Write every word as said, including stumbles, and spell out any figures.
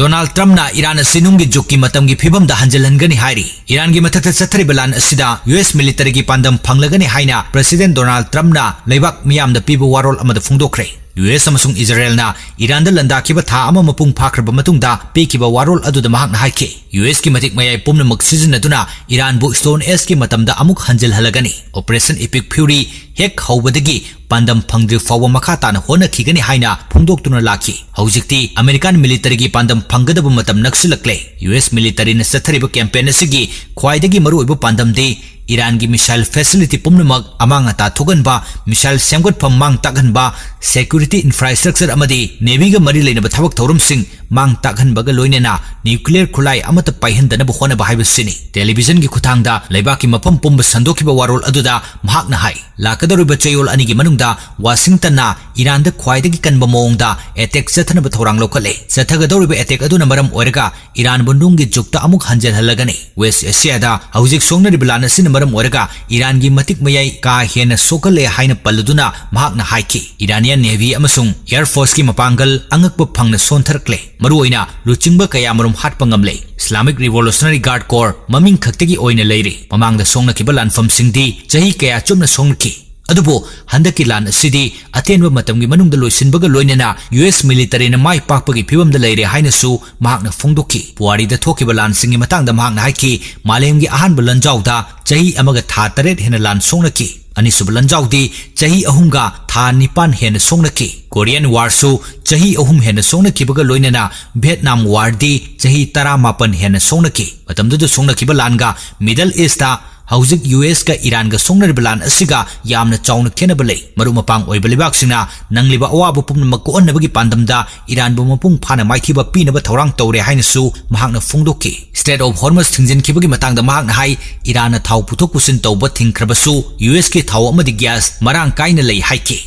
Donald ꯇ꯭ꯔꯝꯞꯅ Iran ꯑꯁꯤ ꯅꯨꯡꯒꯤ ꯖꯨꯒꯀꯤ ꯃꯇꯝꯒꯤ ꯐꯤꯕꯝꯗ ꯍꯟꯖꯤꯜꯍꯟꯒꯅꯤ ꯍꯥꯏꯔꯤ꯫ ꯏꯔꯥꯟꯒꯤ ꯃꯊꯛꯇ ꯆꯠꯊꯔꯤꯕ ꯂꯥꯟ ꯑꯁꯤꯗ ꯌꯨ ꯑꯦꯁ ꯃꯤꯂꯤꯇꯔꯤꯒꯤ ꯄꯥꯟꯗꯝ ꯐꯪꯂꯒꯅꯤ ꯍꯥꯏꯅ ꯄ꯭ꯔꯦꯁꯤꯗꯦꯟꯠ ꯗꯣꯅꯥꯜꯗ ꯇ꯭ꯔꯝꯞꯅ ꯂꯩꯕꯥꯛ ꯃꯤꯌꯥꯝꯗ ꯄꯤꯕ ꯋꯥꯔꯣꯜ ꯑꯃꯗ ꯐꯣꯡꯗꯣꯛꯈ꯭ꯔꯦ꯫ ꯌꯨ ꯑꯦꯁ ꯑꯃꯁꯨꯡ ꯏꯖꯔꯦꯜꯅ ꯏꯔꯥꯟꯗ ꯂꯥꯟꯗꯥꯈꯤꯕ ꯊꯥ ꯑꯃ ꯃꯄꯨꯡ ꯐꯥꯈ꯭ꯔꯕ ꯃꯇꯨꯡꯗ ꯄꯤꯈꯤꯕ ꯋꯥꯔꯣꯜ ꯑꯗꯨꯗ ꯃꯍꯥꯛꯅ ꯍꯥꯏꯈꯤ, ꯌꯨ ꯑꯦꯁꯀꯤ ꯃꯇꯤꯛ ꯃꯌꯥꯏ ꯄꯨꯝꯅꯃꯛ ꯁꯤꯖꯤꯟꯅꯗꯨꯅ ꯏꯔꯥꯟꯕꯨ ꯁ꯭ꯇꯣꯟ ꯑꯦꯖꯀꯤ ꯃꯇꯝꯗ ꯑꯃꯨꯛ ꯍꯟꯖꯤꯜꯍꯜꯂꯒꯅꯤ꯫ ꯑꯣꯄꯔꯦꯁꯟ ꯏꯄꯤꯛ ꯐ꯭ꯌꯨꯔꯤ ꯍꯦꯛ ꯍꯧꯕꯗꯒꯤ ꯄꯥꯟꯗꯝ ꯐꯪꯗ꯭ꯔꯤ ꯐꯥꯎꯕ ꯃꯈꯥ ꯇꯥꯅ ꯍꯣꯠꯅꯈꯤꯒꯅꯤ ꯍꯥꯏꯅ ꯐꯣꯡꯗꯣꯛꯇꯨꯅ ꯂꯥꯛꯈꯤ꯫ ꯍꯧꯖꯤꯛꯇꯤ ꯑꯃꯦꯔꯤꯀꯥꯟ ꯃꯤꯂꯤꯇꯔꯤꯒꯤ ꯄꯥꯟꯗꯝ ꯐꯪꯒꯗꯕ ꯃꯇꯝ ꯅꯛꯁꯤꯜꯂꯛꯂꯦ꯫ ꯌꯨ ꯑꯦꯁ ꯃꯤꯂꯤꯇꯔꯤꯅ ꯆꯠꯊꯔꯤꯕ ꯀꯦꯝꯄꯦꯟ ꯑꯁꯤꯒꯤ ꯈ꯭ꯋꯥꯏꯗꯒꯤ ꯃꯔꯨꯑꯣꯏꯕ ꯄꯥꯟꯗꯝꯗꯤ ꯏꯔꯥꯟꯒꯤ ꯃꯤꯁꯥꯏꯜ ꯐꯦꯁꯤꯂꯤꯇꯤ ꯄꯨꯝꯅꯃꯛ ꯑꯃꯥꯡ ꯑꯇꯥ ꯊꯣꯛꯍꯟꯕ, ꯃꯤꯁꯥꯏꯜ ꯁꯦꯝꯒꯠꯐꯝ ꯃꯥꯡ ꯇꯥꯛꯍꯟꯕ, ꯁꯦꯀ꯭ꯌꯨꯔꯤꯇꯤ ꯏꯟꯐ꯭ꯔꯥꯁ꯭ꯇ꯭ꯔꯛꯆꯔ ꯑꯃꯗꯤ ꯅꯦꯚꯤꯒ ꯃꯔꯤ ꯂꯩꯅꯕ ꯊꯕꯛ ꯊꯧꯔꯝꯁꯤꯡ ꯃꯥꯡ ꯇꯥꯛꯍꯟꯕꯒ ꯂꯣꯏꯅꯅ ꯅ꯭ꯌꯨꯀ꯭ꯂꯤꯌꯔ ꯈꯨꯠꯂꯥꯏ ꯑꯃꯠꯇ ꯄꯥꯏꯍꯟꯗꯅꯕ ꯍꯣꯠꯅꯕ ꯍꯥꯏꯕꯁꯤꯅꯤ꯫ ꯇꯦꯂꯤꯚꯤꯖꯟꯒꯤ ꯈꯨꯠꯊꯥꯡꯗ ꯂꯩꯕꯥꯛꯀꯤ ꯃꯐꯝ ꯄꯨꯝꯕ ꯁꯟꯗꯣꯛꯈꯤꯕ ꯋꯥꯔꯣꯜ ꯑꯗꯨꯗ ꯃꯍꯥꯛꯅ ꯍꯥꯏ, ꯂꯥꯛꯀꯗꯧꯔꯤꯕ ꯆꯌꯣꯜ ꯑꯅꯤꯒꯤ ꯃꯅꯨꯡꯗ ꯋꯥꯁꯤꯡꯇꯟꯅ ꯏꯔꯥꯟꯗ ꯈ꯭ꯋꯥꯏꯗꯒꯤ ꯀꯟꯕ ꯃꯑꯣꯡꯗ ꯑꯦꯇꯦꯛ ꯆꯠꯊꯅꯕ ꯊꯧꯔꯥꯡ ꯂꯧꯈꯠꯂꯦ꯫ ꯆꯠꯊꯒꯗꯧꯔꯤꯕ ꯑꯦꯇꯦꯛ ꯑꯗꯨꯅ ꯃꯔꯝ ꯑꯣꯏꯔꯒ ꯏꯔꯥꯟꯕꯨ ꯅꯨꯡꯒꯤ ꯖꯨꯛꯇ ꯑꯃꯨꯛ ꯍꯟꯖꯤꯜꯍꯜꯂꯒꯅꯤ꯫ ꯋꯦꯁ꯭ꯠ ꯑꯦꯁꯤꯌꯥꯗ ꯍꯧꯖꯤꯛ ꯁꯣꯛꯅꯔꯤꯕ ꯂꯥꯟ ꯑꯁꯤꯅ ꯃꯔꯝ ꯑꯣꯏꯔꯒ ꯏꯔꯥꯟꯒꯤ ꯃꯇꯤꯛ ꯃꯌꯥꯏ ꯀꯥ ꯍꯦꯟꯅ ꯁꯣꯛꯍꯜꯂꯦ ꯍꯥꯏꯅ ꯄꯜꯂꯗꯨꯅ ꯃꯍꯥꯛꯅ ꯍꯥꯏꯈꯤ, ꯏꯔꯥꯅꯤꯌꯥꯟ ꯅꯦꯚꯤ ꯑꯃꯁꯨꯡ ꯑꯦꯌꯔ ꯐꯣꯔꯁꯀꯤ ꯃꯄꯥꯡꯒꯜ ꯑꯉꯛꯄ ꯐꯪꯅ ꯁꯣꯟꯊꯔꯛꯂꯦ꯫ ꯃꯔꯨꯑꯣꯏꯅ ꯂꯨꯆꯤꯡꯕ ꯀꯌꯥꯃꯔꯨꯝ ꯍꯥꯠꯄ ꯉꯝꯂꯦ꯫ ꯏꯁꯂꯥꯃꯤꯛ ꯔꯤꯚꯣꯂꯨꯁꯅꯔꯤ ꯒꯥꯔꯗ ꯀꯣꯔ ꯃꯃꯤꯡ ꯈꯛꯇꯒꯤ ꯑꯣꯏꯅ ꯂꯩꯔꯤ꯫ ꯃꯃꯥꯡꯗ ꯁꯣꯛꯅꯈꯤꯕ ꯂꯥꯟꯐꯝꯁꯤꯡꯗꯤ ꯆꯍꯤ ꯀꯌꯥ ꯆꯨꯞꯅ ꯁꯣꯛꯅꯈꯤ꯫ ꯑꯗꯨꯕꯨ ꯍꯟꯗꯛꯀꯤ ꯂꯥꯟ ꯑꯁꯤꯗꯤ ꯑꯇꯦꯟꯕ ꯃꯇꯝꯒꯤ ꯃꯅꯨꯡꯗ ꯂꯣꯏꯁꯤꯟꯕꯒ ꯂꯣꯏꯅꯅ ꯌꯨ ꯑꯦꯁ ꯃꯤꯂꯤꯇꯔꯤꯅ ꯃꯥꯏ ꯄꯥꯛꯄꯒꯤ ꯐꯤꯚꯝꯗ ꯂꯩꯔꯦ ꯍꯥꯏꯅꯁꯨ ꯃꯍꯥꯛꯅ ꯐꯣꯡꯗꯣꯛꯈꯤ꯫ ꯄꯨꯋꯥꯔꯤꯗ ꯊꯣꯛꯈꯤꯕ ꯂꯥꯟꯁꯤꯡꯒꯤ ꯃꯇꯥꯡꯗ ꯃꯍꯥꯛꯅ ꯍꯥꯏꯈꯤ, ꯃꯥꯂꯦꯝꯒꯤ ꯑꯍꯥꯟꯕ ꯂꯥꯟꯖꯥꯎꯗ ꯆꯍꯤ ꯑꯃꯒ ꯊꯥ ꯇꯔꯦꯠ ꯍꯦꯟꯅ ꯂꯥꯟ ꯁꯣꯛꯅꯈꯤ꯫ ꯑꯅꯤꯁꯨꯕ ꯂꯥꯟꯖꯥꯎꯗꯤ ꯆꯍꯤ ꯑꯍꯨꯝꯒ ꯊꯥ ꯅꯤꯄꯥꯟ ꯍꯦꯟꯅ ꯁꯣꯛꯅꯈꯤ꯫ ꯀꯣꯔꯤꯌꯟ ꯋꯥꯔꯁꯨ ꯆꯍꯤ ꯑꯍꯨꯝ ꯍꯦꯟꯅ ꯁꯣꯛꯅꯈꯤꯕꯒ ꯂꯣꯏꯅꯅ ꯚꯤꯌꯦꯠꯅꯥꯝ ꯋꯥꯔꯗꯤ ꯆꯍꯤ ꯇꯔꯥꯃꯥꯄꯟ ꯍꯦꯟꯅ ꯁꯣꯛꯅꯈꯤ꯫ ꯃꯇꯝꯗꯨꯗ ꯁꯣꯛꯅꯈꯤꯕ ꯂꯥꯟꯒ ꯃꯤꯗꯜ ꯏꯁꯇ ꯍꯧꯖꯤꯛ ꯌꯨ ꯑꯦꯁꯀ ꯏꯔꯥꯟꯒ ꯁꯣꯛꯅꯔꯤꯕ ꯂꯥꯟ ꯑꯁꯤꯒ ꯌꯥꯝꯅ ꯆꯥꯎꯅ ꯈꯦꯠꯅꯕ ꯂꯩ꯫ ꯃꯔꯨꯞ ꯃꯄꯥꯡ ꯑꯣꯏꯕ ꯂꯩꯕꯥꯛꯁꯤꯡꯅ ꯅꯪꯂꯤꯕ ꯑꯋꯥꯕ ꯄꯨꯝꯅꯃꯛ ꯀꯣꯛꯍꯟꯅꯕꯒꯤ ꯄꯥꯟꯗꯝꯗ ꯏꯔꯥꯟꯕꯨ ꯃꯄꯨꯡ ꯐꯥꯅ ꯃꯥꯏꯊꯤꯕ ꯄꯤꯅꯕ ꯊꯧꯔꯥꯡ ꯇꯧꯔꯦ ꯍꯥꯏꯅꯁꯨ ꯃꯍꯥꯛꯅ ꯐꯣꯡꯗꯣꯛꯈꯤ꯫ ꯁ꯭ꯇ꯭ꯔꯦꯠ ꯑꯣꯐ ꯍꯣꯔꯃꯁ ꯊꯤꯡꯖꯤꯟꯈꯤꯕꯒꯤ ꯃꯇꯥꯡꯗ ꯃꯍꯥꯛꯅ ꯍꯥꯏ, ꯏꯔꯥꯟꯅ ꯊꯥꯎ ꯄꯨꯊꯣꯛ ꯄꯨꯁꯤꯟ ꯇꯧꯕ ꯊꯤꯡꯈ꯭ꯔꯕꯁꯨ ꯌꯨ ꯑꯦꯁꯀꯤ ꯊꯥꯎ ꯑꯃꯗꯤ ꯒ꯭ꯌꯥꯁ ꯃꯔꯥꯡ ꯀꯥꯏꯅ ꯂꯩ ꯍꯥꯏꯈꯤ꯫